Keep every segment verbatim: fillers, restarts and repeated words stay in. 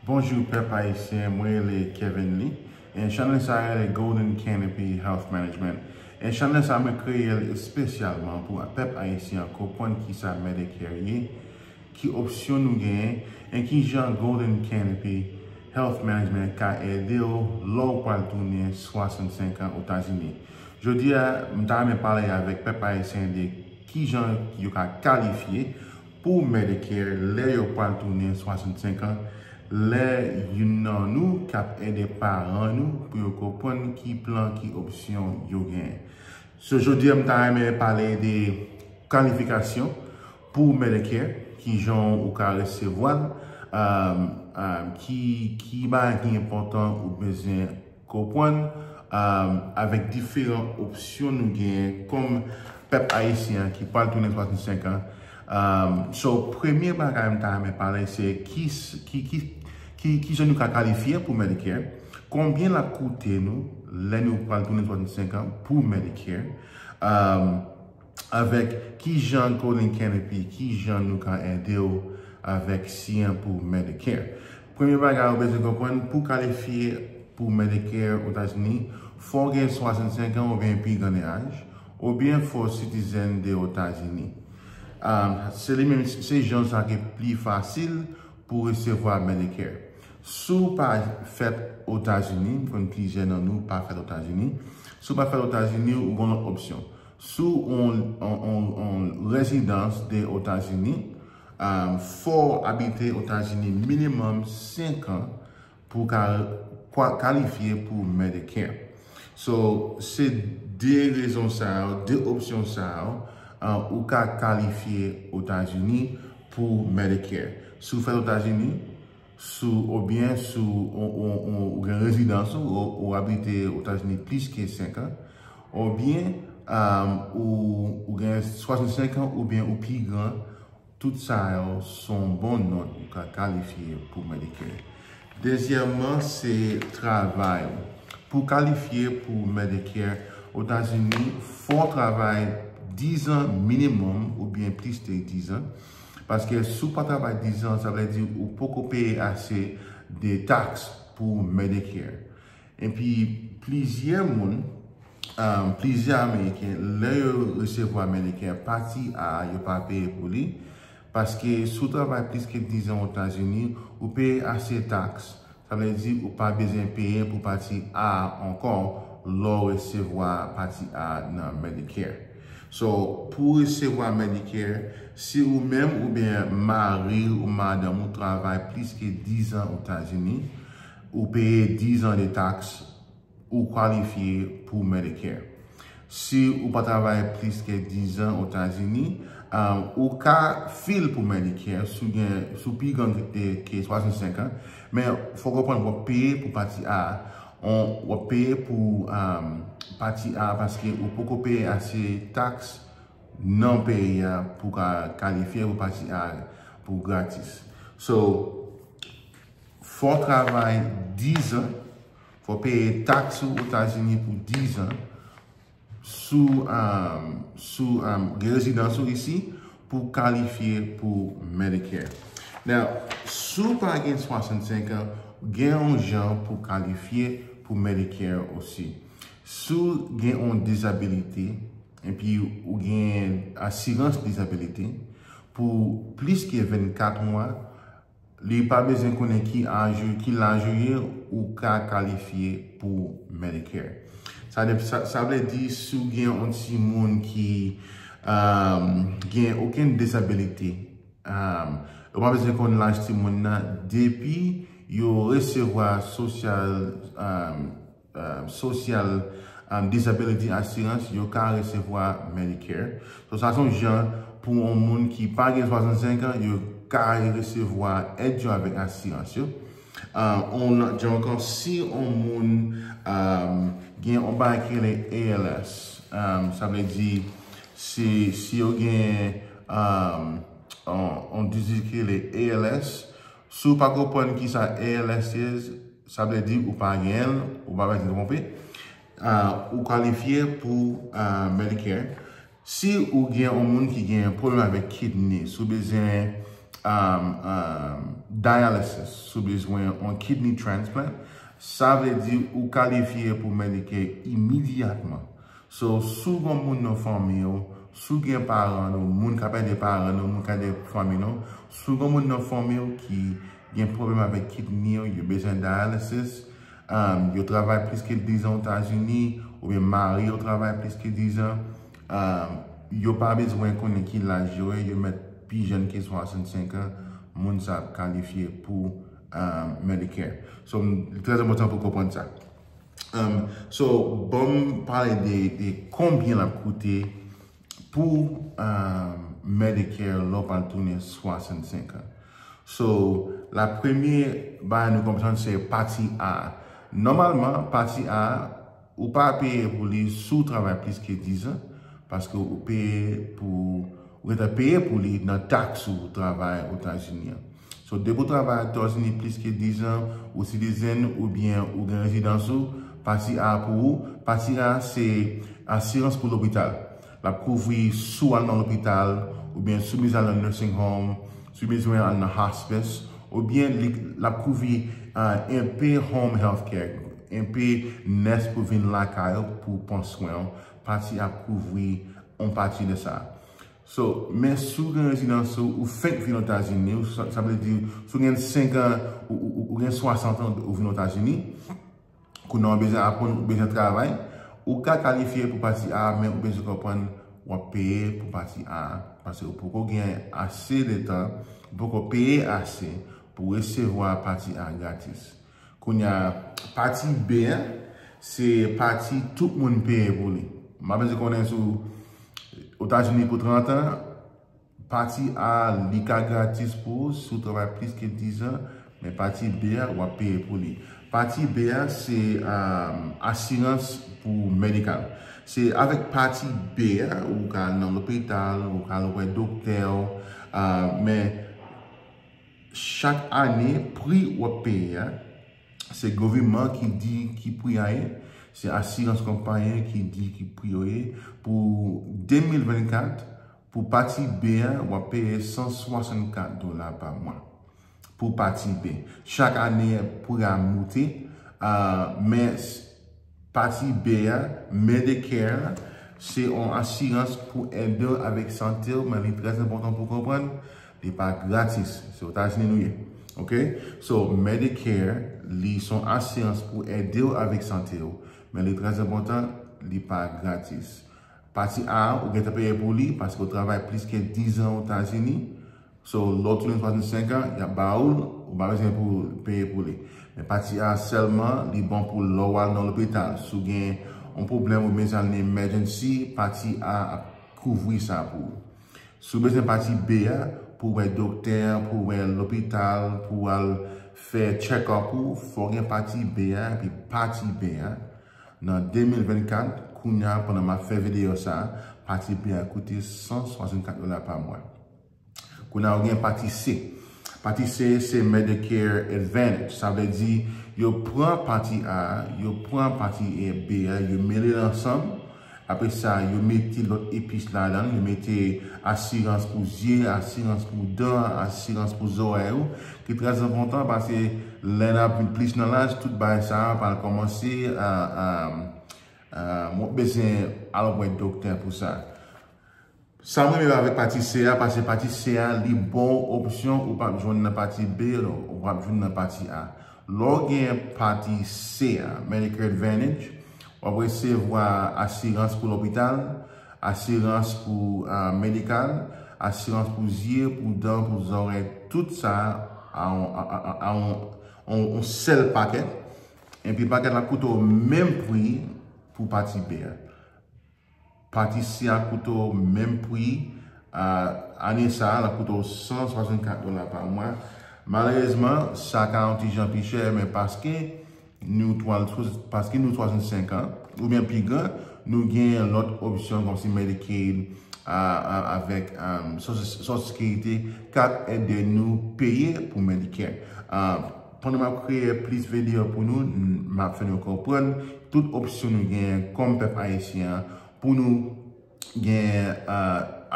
Bonjou pèp ayisyen, mwen rele Kevin Lee. E chanèl sa rele Golden Canopy Health Management. E chanèl sa mwen kreye l espesyalman pou pèp ayisyen an konprann kisa Medicare ye, ki opsyon nou genyen, e kijan Golden Canopy Health Management ka ede w lè w pral tounen swasannsenk an Etazini. Jodi a, m ta renmen pale avèk pèp ayisyen de kijan yo ka kalifye pou Medicare lè yo pral tounen swasannsenk an, lè youn nan nou k ap ede paran nou pou yo konprann ki plan, ki opsyon yo genyen. So, jodi a, m ta renmen pale de kalifikasyon pou Medicare, kijan ou ka resevwa l, um, um, ki, ki bagay ki enpòtan ou bezwen konprann, um, avèk diferan opsyon nou genyen kòm pèp ayisyen an ki pral tounen swasannsenk an. Um, so, premye bagay m ta renmen pale se ki, ki, ki, ki, kijan nou ka kalifye pou Medicare, konbyen l ap koute nou lè nou pral tounen swasannsenk an pou Medicare, um, avèk kijan Golden Canopy, kijan nou ka ede w avèk siyen pou Medicare. Premye bagay ou bezwen konprann, pou kalifye pou Medicare Etazini, fò w gen swasannsenk an oubyen pi gran laj, oubyen fò w citizen de Etazini. Um, se li menm, se jan sa ki pli fasil pou resevwa Medicare. Si w pa fèt Etazini, m konn plizyè nan nou pa fèt Etazini. Si w pa fèt Etazini, ou gen lòt opsyon. Si w on, on, on, on rezidans de Etazini, um, fò w abite Etazini minimòm senk an pou w ka kwa-, kalifye pou Medicare. So, se de rezon sa yo, de opsyon sa yo, uh, ou ka kalifye Etazini pou Medicare. Si w fèt Etazini, si w, oubyen si w, ou, ou, ou, ou gen rezidans ou, ou, ou abite Etazini plis ke senk an, oubyen, um, ou, ou gen swasannsenk an oubyen ou pi gran, tout sa yo se yon bon nòt ou ka kalifye pou Medicare. Dezyèmman, se travay ou. Pou kalifye pou Medicare Etazini, fò w travay diz an minimòm oubyen plis de diz an. Paske si w pa travay diz an, sa vle di ou poko peye ase de taks pou Medicare. Epi plizyè moun, um, plizyè Ameriken, lè yo resevwa Medicare, pati A, yo pa peye pou li. Paske si w travay plis ke diz an Etazini, ou peye ase taks. Sa vle di ou pa bezwen peye pou pati A ankò lè w resevwa pati A nan Medicare. So, pou resevwa Medicare, si ou menm oubyen mari ou madanm ou travay plis ke diz an Etazini, ou peye diz an de taks, ou kalifye pou Medicare. Si ou pa travay plis ke diz an Etazini, um, ou ka file pou Medicare si w gen, si w pi gran ke, ke swasannsenk an, men fò w konprann w ap peye pou pati A, on, w ap peye pou, um, pati A paske ou poko peye ase taks nan peyi a pou ka kalifye pou pati A pou gratis. So, fò w travay diz an, fò w peye taks ou Etazini pou diz an, si w, um, si w, um, gen rezidans ou isi pou kalifye pou Medicare. Now, si w pa gen swasannsenk an, gen yon jan pou kalifye pou Medicare osi. Si w gen yon dezabilite, epi ou gen asirans dezabilite pou plis ke vennkat mwa, li pa bezwen konnen ki aj ou, ki laj ou ye, ou ka kalifye pou Medicare. Sa, sa, sa vle di si w gen yon timoun ki, um, gen okenn dezabilite, um, yo pa bezwen konn laj timoun nan, depi yo resevwa sosyal, um, um, sosyal, um, disability assurance, yo ka resevwa Medicare. So, sa se yon jan pou yon moun ki pa gen swasannsenk an, yo ka resevwa èd yo avèk asirans yo. Um, on lòt jan ankò, si yon moun, um, gen yon bagay ki rele A L S, um, sa vle di, si, si yo gen, um, on, on dizi ki rele A L S, si w pa konprann ki sa A L S ye, sa vle di ou pa genyen l, ou pa bezwen twonpe, ah, ou kalifye pou, ah, Medicare. Si ou gen yon moun ki gen pwoblèm avèk kidney, si w bezwen, ah, ah, dialysis, si w bezwen yon kidney transplant, sa vle di ou kalifye pou Medicare imidyatman. So, si w gen moun nan fanmi w, si w gen paran nou, moun k ap ede paran nou, moun k ap ede fanmi nou, si w gen moun nan fanmi w ki gen pwoblèm avèk kidney yo, yo bezwen dialysis, um, yo travay plis ke dizan Etazini, oubyen mari yo travay plis ke dizan, um, yo pa bezwen konnen ki laj yo ye, yo mèt pi jèn ke swasannsenk an, moun sa ap kalifye pou, um, Medicare. So, li trè enpòtan pou konprann sa. Um, so, ban m pale de, de konbyen l ap koute pou, um, Medicare lè w pral tounen swasannsenk an. So, la premye bagay nou konprann se pati A. Nòmalman, pati A, ou pa peye pou li si w travay plis ke dizan, paske ou peye pou, ou gentan peye pou li nan taks ou travay Etazini an. So, depi w travay Etazini plis ke dizan, ou citizen oubyen ou gen rezidans ou, pati A pou ou. Pati A se asirans pou lopital. L ap kouvri si w al nan lopital, oubyen si w bezwen al nan nursing home, si w bezwen al nan hospice, oubyen li, l ap kouvri, ah, enpe home health care, enpe nès pou vin lakay ou pou pran swen w. Pati A ap kouvri yon pati de sa. So, men si w gen rezidans ou, ou fenk vin Etazini, ou sa, sa vle di, si w gen senk an, ou, ou, ou, ou gen swasant an, ou vin Etazini, kounye a w bezwen aprann, ou bezwen travay, ou ka kalifye pou pati A, men ou bezwen konprann w ap peye pou pati A, paske ou poko gen ase de tan, ou poko peye ase pou resevwa pati A gratis. Kounye a, pati B a, se pati tout moun peye pou li. M pa bezwen konnen si w Etazini pou trant an, pati A, li ka gratis pou ou si w travay plis ke dizan, men pati B a, w ap peye pou li. Pati B a, se, um, asirans pou medikal. Se avèk pati B a, ou ka al nan lopital, ou ka al wè doktè w, uh, men chak ane, pri w ap peye a, se gouvènman ki di ki pri a ye, se asirans konpayi ki di ki pri yo ye. Pou de mil vennkat, pou pati B a, w ap peye san swasannkat dola pa mwa. Pou pati B. Chak ane, pri a moute, ah, men s-, pati B a, Medicare, se yon asirans pou ede w avèk sante w, men li trè enpòtan pou konprann, li pa gratis. Se Etazini nou ye. Oke? So, Medicare, li se yon asirans pou ede w avèk sante w, men li trè enpòtan, li pa gratis. Pati A, ou gentan peye pou li, paske w travay plis ke dizan Etazini. So, lè w tounen swasannsenk an, y ap ba ou l, ou pa bezwen pou peye pou li. Men pati A sèlman, li bon pou lè w al nan lopital. Si w gen yon pwoblèm ou bezwen al nan emergency, pati A ap kouvri sa pou ou. Si w bezwen pati B a, pou w wè doktè, pou w wè lopital, pou w al fè check-up ou, fò w gen pati B a, epi pati B a, nan de mil vennkat, kounye a, pandan m ap fè videyo sa a, pati B a koute san swasannkat dola pa mwa. Kounye a, ou gen pati C. Pati C, se Medicare Advantage. Sa vle di, yo pran pati A, yo pran pati B a, yo mele l ansanm. Apre sa, yo mete lòt epis ladan l, yo mete asirans pou zye, asirans pou dan, asirans pou zòrèy ou, ki trè enpòtan paske lè n ap vin plis nan laj, tout bagay sa a pral kòmanse a, a, a, mwen bezwen al wè doktè pou sa. Sa mwen renmen avèk pati C a, paske pati C a, li ba w opsyon ou p ap jwenn nan pati B, ou p ap jwenn nan pati A. Lè w gen pati C a, Medicare Advantage, w ap resevwa asirans pou lopital, asirans pou, ah, medikal, asirans pou zye, pou dan, pou zòrèy, tout sa a yon, a, a, a, a yon, yon, yon sèl pakèt. Epi pakèt la koute w menm pri pou pati B a. Pati C a koute w menm pri, a, ane sa a, l ap koute w san swasannkat dola pa mwa. Malerezman, sa ka yon ti jan pi chè, men paske nou twal-, paske nou swasannsenk an, oubyen pi gran, nou gen lòt opsyon kòmsi Medicaid, a, a, avèk, a, Social, Social Security, k ap ede nou peye pou Medicare. A, pandan m ap kreye plis videyo pou nou, n-, m ap fè nou konprann tout opsyon nou genyen kòm pèp ayisyen an pou nou gen, a,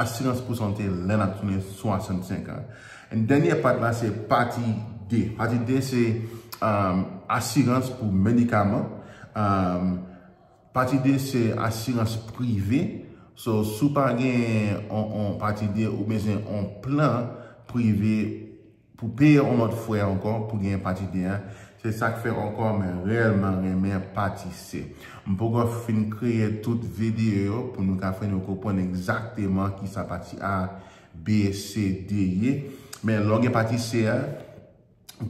asirans pou sante lè n ap tounen swasannsenk an. And dènye pat la, se pati D. Pati D se um, asirans pou medikaman. Um, pati D se asirans prive. So, si w pa gen on, on pati D, ou bezwen on plan prive pou peye on lòt frè ankò pou gen pati D a. Se sa k fè ankò mwen reyèlman renmen pati C. M poko fin kreye tout videyo yo pou nou ka fè nou konprann egzakteman kisa pati A, B, C, D ye. Men lè w gen pati C a,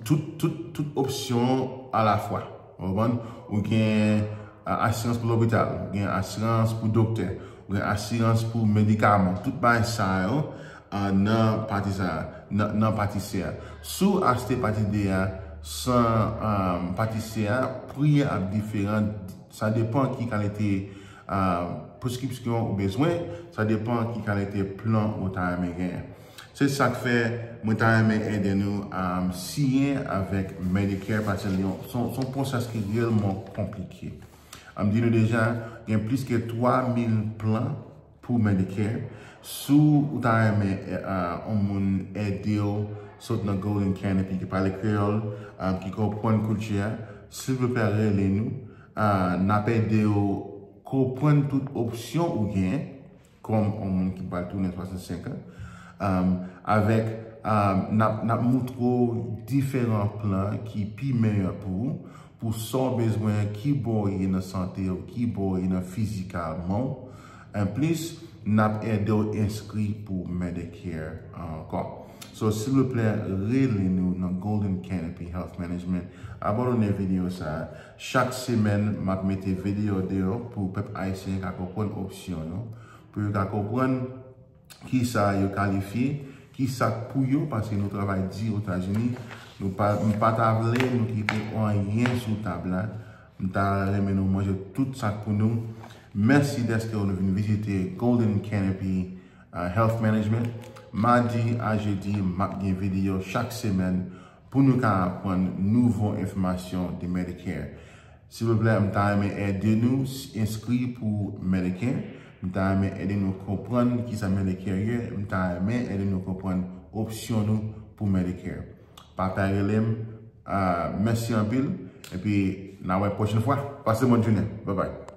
tout, tout, tout opsyon alafwa. Ou konprann? Ou gen uh, asirans pou lopital, ou gen asirans pou doktè, ou gen asirans pou medikaman. Tout bagay sa yo uh, nan pati sa, nan, nan pati C a. Si w achte pati D a san um, pati C a, pri a ap diferan. Sa depan ki kalite uh, preskripsyon ou bezwen, sa depan ki kalite plan ou ta renmen genyen. Se sa k fè mwen ta renmen ede nou um, siyen avèk Medicare, paske se yon pwosès ki reyèlman konplike. M di nou deja, gen plis ke twa mil plan pou Medicare. Si w ta renmen uh, yon moun ede w sot nan Golden Canopy ki pale kreyòl, um, ki konprann kilti a, silvouplè rele nou. Uh, n ap ede w konprann tout opsyon ou gen kòm yon moun ki pral tounen swasannsenk an. Um, avèk, um, n ap, n ap moutre w diferan plan ki pi meyè pou ou, pou sa w bezwen, ki bò w ye nan sante w, ki bò w ye nan fizikalman w. Anplis, n ap ede w enskri pou Medicare ankò. So, silvouplè, rele nou nan Golden Canopy Health Management. Abandone videyo sa a. Chak semèn, m ap mete videyo deyò pou pèp ayisyen ka konprann opsyon yo, pou yo ka konprann kisa yo kalifye, kisa k pou yo, paske nou travay di Etazini, nou pa, m pa ta vle nou kite anyen sou tab la. M ta renmen nou manje tout sa k pou nou. Mèsi dèske nou vin vizite Golden Canopy uh, Health Management. Madi a jedi, m ap gen videyo chak semèn pou nou ka aprann nouvo enfòmasyon de Medicare. Silvouplè, m ta renmen ede nou s- enskri pou Medicare. M ta renmen ede nou konprann kisa Medicare ye. M ta renmen ede nou konprann opsyon nou pou Medicare. Pa ta rele m. Uh, mèsi anpil. Epi, n a wè pwochèn fwa. Pase bòn jounen. Bye bye.